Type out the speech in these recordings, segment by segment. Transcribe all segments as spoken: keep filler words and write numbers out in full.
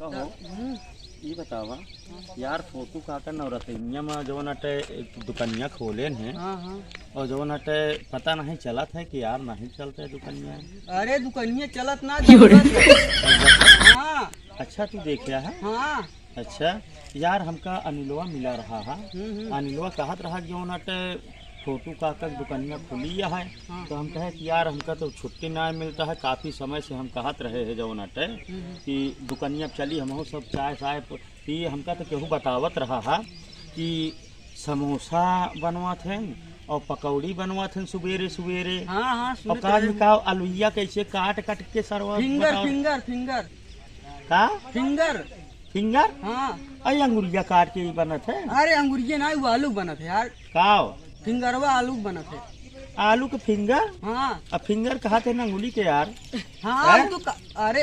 हम्म। ई बतावा यार, फोटू काका नवरतनिया में जवन अटे एक दुकनिया खोलेन है, हाँ, हाँ। और जवन अटे पता नहीं चलत है कि यार नहीं चलत है दुकनिया। अरे दुकनिया चलत ना, क्यों रे? चलत है। हाँ। अच्छा, तू देखा है? हाँ। अच्छा यार, हमका अनिलवा मिला रहा है। हम्म, हम्म। अनिलवा कहत रहा कि जौन अटे फोटू काका के दुकनिया खुली है। हाँ। तो हम कहे कि यार, हमका तो छुट्टी ना मिलता है, काफी समय से हम कहत रहे हैं जौन अटे हम्म, हम्म। कि दुकनिया चली, हमहू सब चाय साय प-, पी। हमका तो केहू बतावत रहा है कि समोसा बनवात हैं और पकौड़ी बनवात हैं सुबेरे सुबेरे। हाँ, हाँ, और सुनत का रहे। का आलुइया कैसे काट काट के सरवा फिंगर, बताओ। फिंगर, फिंगर। का? फिंगर। फिंगर? हाँ। अरे अंगुरिया काट के ही बनत है। अरे अंगुरिया ना, वो आलू बनत है यार। का? फिंगरवा आलू बनत है। आलू के फिंगर? हाँ। अब फिंगर कहत है ना अंगुली के यार। हाँ, हैं? तो का, अरे,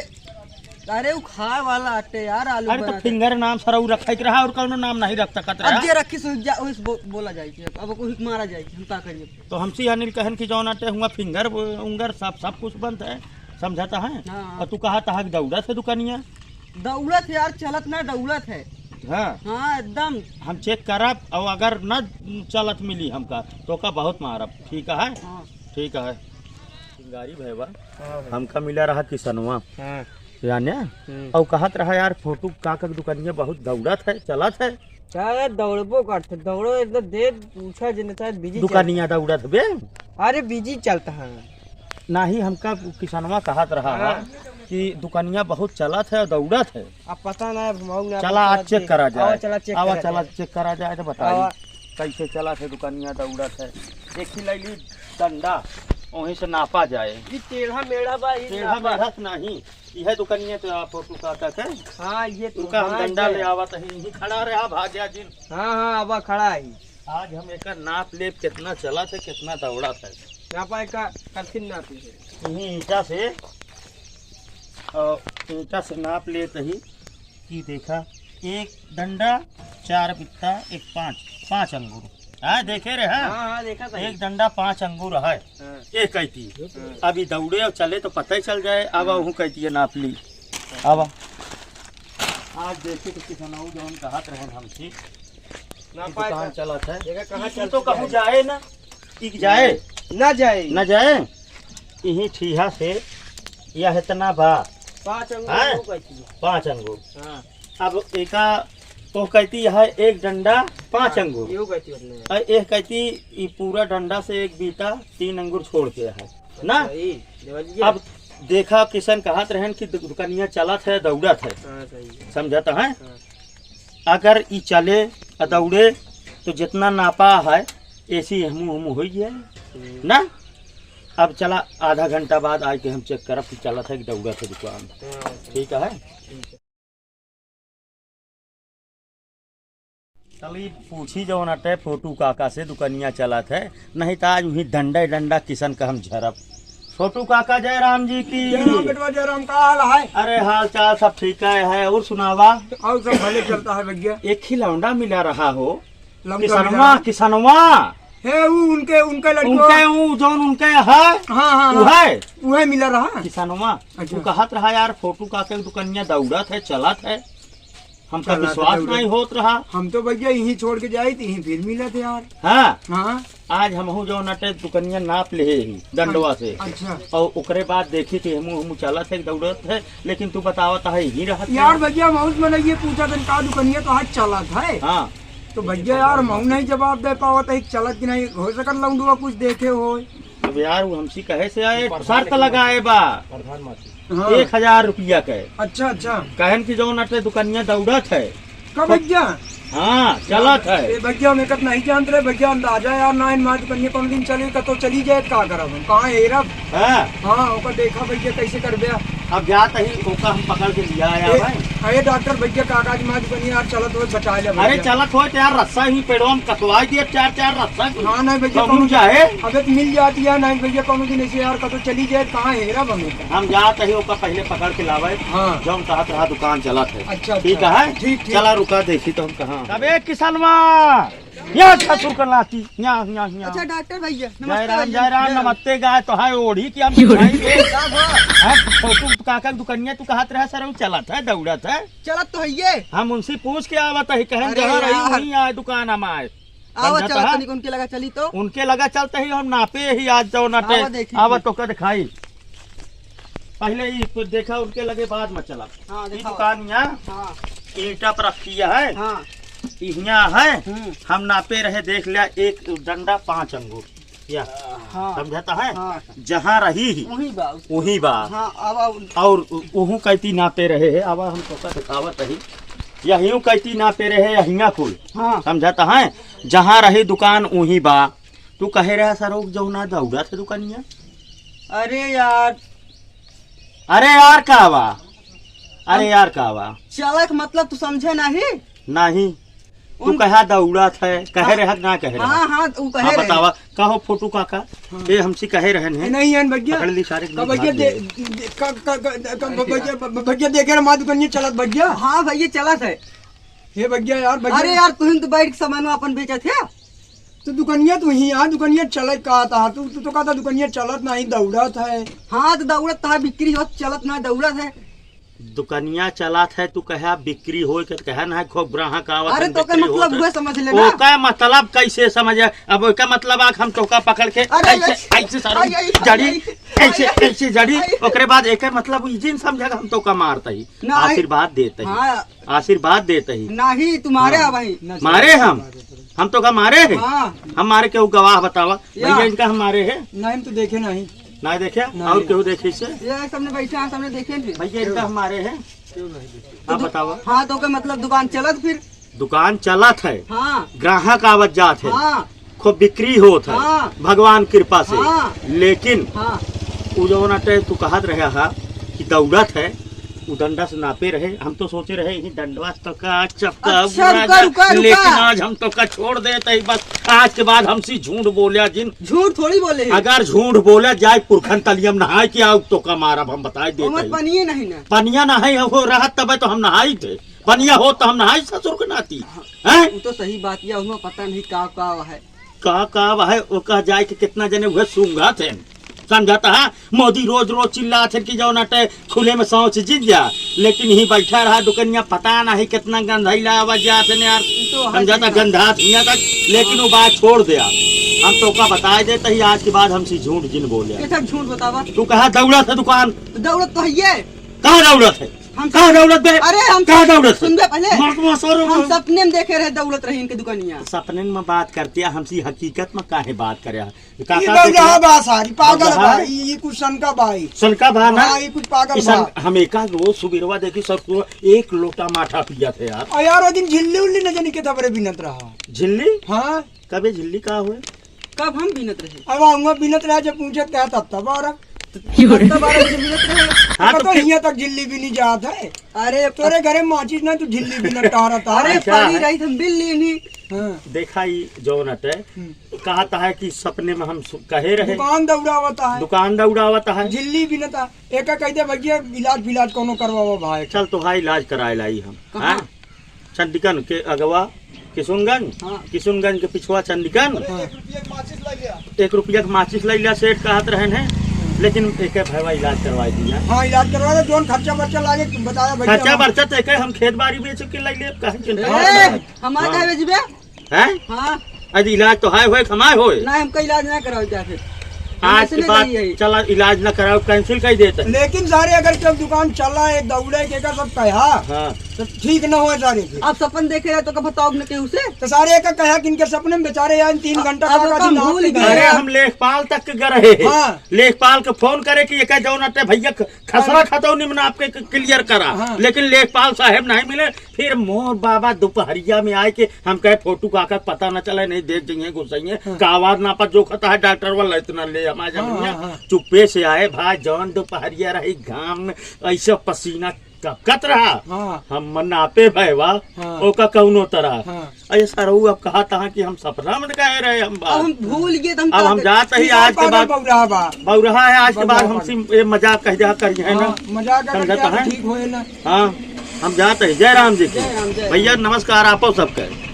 अरे वो खाए वाला अटे यार, आलू अरे तो बनत है। फिंगर नाम सरऊ रखे के रहा और कौनो नाम नहीं रख सकत अब रहा। जे रखी सो जा, ओइस बो-, बोला जाए कि अब कोई मारा जाए कि हम का करिए। तो हमसे अनिल कहन कि जौन अटे हुआ फिंगर, उंगर सब, सब कुछ बनत है, समझता है? हाँ, हाँ। और तू कहत है कि दौड़त है दुकनिया? दौड़त है यार, चलत ना, दौड़त है। हाँ। हाँ, एकदम। हम चेक करब, और अगर न चलत मिली हमका, तो का बहुत मारब, ठीक है? हाँ। ठीक है। चिंगारी भैया, हाँ भाई। हमका मिला रहा किसनवा। हाँ। जाने? हम्म। और कहत रहा यार, फोटू काका के दुकनिया बहुत दौड़त है, चलत है। का दौड़बो करत है, दौड़ो एकदम दे पूछा जने शायद बिजी चलत दुकनिया है। दौड़त बे? अरे बिजी चलत है। नाही, हमका किसनवा कहत रहा है हाँ। कि दुकनिया बहुत चलत है और दौड़त है। अब पता ना, अब हम ना चला, आज पता चेक दे-, करा जाए। आवा, चला चेक आवा, करा चला जाए। चेक करा जाए तो बताई आवा। कैसे चलत है दुकनिया, दौड़त है। एक ही लैली डंडा, वहीं से नापा जाए। ई टेढ़ा मेढ़ा बा, ई टेढ़ा नापा। मेढ़ा से नहीं, यह दुकनिया तो आप फोटू काका के। हाँ, ये तो उनका हम हाँ, डंडा ये। ले आवत है, यहीं खड़ा रहा, भाग्या जिन। हाँ, हाँ, अब खड़ा है। आज हम एकर नाप लेब, कितना चलत है, कितना दौड़त है। नापा एका कथिन नापी है। यहीं ईंटा से, और ईंटा से नाप लेत ही कि देखा, एक डंडा, चार बित्ता, एक पाँच, पाँच अंगूर। हाँ, देखे रहे, हाँ? हाँ, हाँ, देखा था। एक डंडा पाँच अंगूर है। हाँ। एक कैती। हाँ। अभी दौड़े और चले तो पता ही चल जाए। अब हाँ। वहू कैती है, नाप ली। अब आज देखे तो किसनऊ जौन कहत रहन हमसे, ना कि पाए दुकान का। चलत है। देखा कहाँ ई चल तो चुका कहूँ है। जाए ना, ई जाए। ना जाए। ना जाए। इही ठीहा से यह इतना बा। पाँच अंगूर हैं? वो कहती है। पाँच अंगूर। हाँ। अब एका तो कहती है एक डंडा पाँच हाँ, अंगूर। यो कहती मतलब है। और एक कहती ई पूरा डंडा से एक बीता तीन अंगूर छोड़ के है। ना? अच्छा, ई देवलिया। अब देखा किसन कहत रहन कि दु-, दुकनिया चलत है, दौड़त है। हाँ, सही है। समझत है? हाँ। अगर ई चले आ दौड़े तो जितना नापा है, ऐसी हमू हमू होई जाए। हम्म। ना? अब चला आधा घंटा बाद आइके हम चेक करब कि चलत है कि दौड़त है दुकान। हाँ, सही। ठीक है? ठीक है। चली पूछी जौन अटे फोटू काका से दुकनिया चलत है, नहीं तो आज वही डंडा डंडा किसन का हम झरब। छोटू काका जय राम जी की। जय राम बेटवा, जय राम। का हाल है? अरे हाल चाल सब ठीक है, है और सुनावा? और सब भले चलता है भैया। एक ही लौंडा मिला रहा हो। लौंडा किसनवा, मिला। किसनवा। है वो उनके, उनके लड़के। उनके वो जौन उनके है। हाँ, हाँ, वो हाँ। है। वो है मिला रहा। किसनवा। अच्छा। वो कहत रहा यार फोटू काका के दुकनिया दौड़त है, चलत है। हमका चला तो विश्वास दौड़े। नहीं होत रहा। हम तो भैया यहीं छोड़ के जाए थे, यहीं फिर मिला थे यार। हाँ। हाँ। आज हमहू जौन अटे दुकनिया नाप ले ही डंडवा से। अच्छा। और ओकरे बाद देखी थी हमहू, हमहू चलत है, दौड़त है, लेकिन तू बतावत है यहीं रहत है। यार भैया, महूस में ये पूछा था का दुकनिया तो आज चलत है। हाँ। तो भैया यार, महू नहीं जवाब दे पावत है, चलत कि नहीं, हो सकत लौंडवा कुछ देखे हो। अब यार, वो हमसी कहे से आए, शर्त लगाए बा। प्रधान मासी। हाँ। एक हजार रुपया के। अच्छा, अच्छा। कहन की जौन अटे दुकनिया दौड़त है। का भैया? हाँ, चलत है। ए भैया, हम एकत नहीं जानत रहे भैया, अंदाजा यार, ना इन माँ दुकनिया कौन दिन चली, कतो चली जाए, का करब हम, कहाँ हेरब? हाँ। हाँ, ओकर देखा भैया, कैसे करबे? अब जात ही, ओका हम पकड़ के लिया आया ए, भाई। अरे डॉक्टर भैया, काका जी, माँ दुकनिया यार, चलत हो, बचा ले अरे भैया। चलत हो तो यार, रस्सा ही पेड़वा में कटवा दिया, चार चार रस्सा की। हाँ, नहीं भैया, कौनो कौनो जाए? अबे तो मिल जाती है, नहीं भैया, कौनो दिन ऐसे यार, कतो चली जाए, कहाँ हेरब हम? हम जात ही, ओका पहले पकड़ के लावे। हाँ। जौन कहत रहा दुकान चलत है। अच्छा, ठीक अच्छा। है? ठीक, ठीक। चला रुका, देखी तो हम कहाँ। अबे किसनवा, यहाँ ससुर का नाती, यहाँ, यहाँ, यहाँ। अच्छा, डॉक्टर भैया, नमस्ते जय राम, भैया। जय राम, जय राम। नमस्ते गाय, तो है ओढ़ी कि हम दिखाई दे। का हुआ? हाँ, फोटू काका के दुकनिया तू कहत रहा सर, उ चलत है, दौड़त है। चलत तो है ये। हम उनसे पूछ के आवत है, कहन अरे जहाँ रही यार। वहीं आए दुकान हम आए। आवा समझत चला है? तनिक उनके लगा चली तो। उनके लगा चलते ही हम नापे ही आज जौन अटे। आवा देखी। आवा तो का दिखाई। पहले ही तो देखा उनके लगे, बाद में चला। हाँ, ई दिखावा। दुकान यहाँ हाँ। ईंटा पर रखी है। हाँ। इहिया है। हम्म। हम नापे रहे, देख लिया, एक डंडा पाँच अंगुर। या। हाँ। समझता है? हाँ। जहाँ रही ही, वहीं बा। वहीं बा। हाँ, आवा। और उ-, उहू कैती नापे रहे है, आवा हम तो का दिखावत रही। यहियो कैती नापे रहे, यहिया कुल। हाँ। समझता है? जहाँ रही दुकान उही बा। तू कहे रहा सरोग जौना दौड़त है दुकनिया। अरे यार। अरे यार का बा? अरे हम यार का बा? चलक मतलब तू समझे नहीं? नहीं। तू उन- कहा दौड़त है, कहे हाँ। रहे कि ना कहे रहे? हाँ, हाँ, तू कहे हाँ, रहे। बतावा, का हो फोटू काका? हाँ। ये हमसे कहे रहन है। नहीं है भैया। पकड़ ली सारे का भैया भाग दे, गए। दे, का, का, का, का, भैया, भैया देखे रहे, माँ दुकनिया चलत भैया। हाँ भैया चलत है। हे भैया यार, भैया। अरे यार, तुहिन तो बैठ के सामान अपन बेचत है। तो दुकनिया तू ही आ, दुकनिया चलत कहा था, तू, तू तो कहा था दुकनिया चलत नहीं, दौड़त है। हाँ, तो दौड़त था, बिक्री होत, चलत ना, दौड़त है। दुकनिया चलत है, तू कहा बिक्री होए के, तो कहा ना है, खूब ग्राहक आवत अरे, हैं, तो का बिक्री मतलब होत है। हुआ समझ लेना। ओका मतलब कैसे समझ है? अब ओका मतलब आख हम तोका पकड़ के अरे, ऐसे, अरे, ऐसे सारा अरे, अरे, जड़ी, अरे, ऐसे, अरे, ऐसे जड़ी, अरे। ओकरे बाद एके मतलब ई जिन समझा हम तोका मारता ही। ना, आशीर्वाद देते ही। हाँ। आशीर्वाद देते ही। नाही, तुम्हारे हाँ। आवा ही। ना, मारे हम? हम तो का मारे है? हाँ। हम मारे के उ गवाह बतावा। या। भैया इनका हम मारे है? नहीं, हम तो देखे नहीं। ना देखे? नहीं। और केहू देखे से? ये सामने बैठे हैं, सामने देखे नहीं। भैया इनका हम मारे है? आप बतावा। हाँ, तो का मतलब दुकान चलत फिर? दुकान चलत है। हाँ। ग्राहक आवत जात है। हाँ। खूब बिक्री होत है, हाँ। भगवान कृपा से। हाँ। लेकिन हाँ। उ जौन अटे तू कहत रहे हा कि दौड़त है, उ डंडा से नापे रहे, हम तो सोचे रहे यही डंडवा से तो का चपका अच्छा, उड़ा रुका, जा, रुका, लेकिन रुका। आज हम तो का छोड़ देते ही बस। आज के बाद हमसे झूठ बोल्या जिन। झूठ थोड़ी बोले हैं। अगर झूठ बोल्या जाए पुरखन तलियम नहाए के आउ तो का मारब हम बताए देते ओमे ही। पनिये नहीं ना। पनिया नहीं हो रहा तबे तो हम नहाई थे। पनिया हो तो हम नहाई ससुर के नाती। हैं? वो तो सही बात या, उनमें पता नहीं का का है। का का है, ओका जाए के कितना जने उहे सूंघत हैं। समझता है? मोदी रोज रोज चिल्लात है कि जौन अटे खुले में शौच जिन जा, लेकिन ही बैठा रहा दुकनिया, पता नहीं कितना गंधैला आवाज जात है यार। ये तो है समझता सही बात। गंधात हियां तक, लेकिन वो बात छोड़ दे यार। हम तो का बताए देते ही आज के बाद हमसे झूठ जिन बोले। कैसा झूठ बतावा? तू कहा दौड़त है दुकान? दौड़त तो है ये। कहाँ दौड़त है? हम कहाँ दौड़त बे? अरे हम कहाँ दौड़त है? सुन बे पहले। मत मत सरो हम बे। सपने में देखे रहे दौड़त रही इनके दुकानिया। सपने में बात करते हैं, हमसे हकीकत में काहे बात करे हैं? का ई का बौरा देखे? बा सारी, पागल बौरा बा, है? ई, ई कुछ सनका बा ई। सनका बा ना? हाँ, ई कुछ पागल ई सन-, बा। हम एका रोज सुबेरवा देखी सब को एक लोटा माठा पियत है यार। आ यार, वो दिन झिल्ली उल्ली न जानी के तबरे बिनत रहा। झिल्ली? हाँ। कबे झिल्ली का हुए? कब हम बीनत रहे? अब आऊंगा बीनत रहे, जब पूछे क्या तब तब और अब तब तब और हम बीनत रहे। हाँ, तो तो फिर हियां तक झिल्ली बीनी जात है। अरे तोरे घरे माचिस ना, तू झिल्ली बीनत टहरत है। अरे अच्छा पानी है। रही हम बिल लेनी। हाँ। देखा ई जौन अटे, हम्म। कहता है कि सपने में हम सु-, कहे रहे। दुकान दौड़ावता है। दुकान दौड़ावता है। झिल्ली बीनता। एका कह दे भैया इलाज फिलाज कोनो करवावा भाई। चल तो हाँ इलाज कराए लाई हम। कहाँ? हाँ? चंडिकन के अगवा किशुनगंज, हाँ। किशुनगंज के पिछुआ चंडिकन। हाँ। एक रुपया के माचिस ले लिया, सेठ कहत रहन है, लेकिन एके भैया इलाज करवाई दिया। हाँ, इलाज करवा दे, जौन खर्चा बर्चा लागे, तुम बताया भैया। खर्चा बर्चा तो एके हम खेत बाड़ी बेच के ले ले, कहीं चिंता ए, मत करो। हमारे हाँ। कहे बेचबे? हैं? हाँ। आज इलाज तो है होए, कमाए होए। ना, हमका इलाज ना कराओ क्या फिर? आज के बाद चला इलाज ना कराओ, cancel कर देते हैं। लेकिन सारे अगर जब दुकान चला है, दौड़े के का सब कहा, हाँ। तो ठीक न होए सारे के। आप सपन देखे रहे तो का बताओ न केहू से? तो सारे का कहा कि इनके सपने में बेचारे यार तीन घंटा अब का तो दिन हम भूल रात गए। अरे, हम लेखपाल तक के गए रहे हैं। हाँ। लेखपाल के फोन करे कि ये का जौन अटे भैया खसरा खतौनी में आपके clear करा। हाँ। लेकिन लेखपाल साहेब नहीं मिले। फिर मोर बाबा दोपहरिया में आए के हम कहे फोटू काका के पता न चले, नहीं देख जइहे घुसइहे। हाँ। कावार नापा जोखता है डॉक्टर वाला इतना ले हमारे हाँ, जमीन हाँ, हाँ। चुप्पे से आए भाई, जौन दोपहरिया रही घाम में ऐसे पसीना टपकत रहा। हाँ। हम नापे भैवा, हाँ। ओका कौनो तरह। हाँ। अरे सरऊ अब कहा तहा कि हम सपना में कहे रहे हम बात। अब हम भूल गए, तो हम अब का हम करें? जात ही ई आज के पागल बाद बौराहा बा। बौराहा है आज के बाद बौराहा हमसे ये मजाक कह जा करिए ना। हाँ, मजाक अगर समझत क्या है? ठीक होए ना। हाँ, हम जात ही। जय राम जी की। जय राम, जय भैया राम। नमस्कार आपो सबके।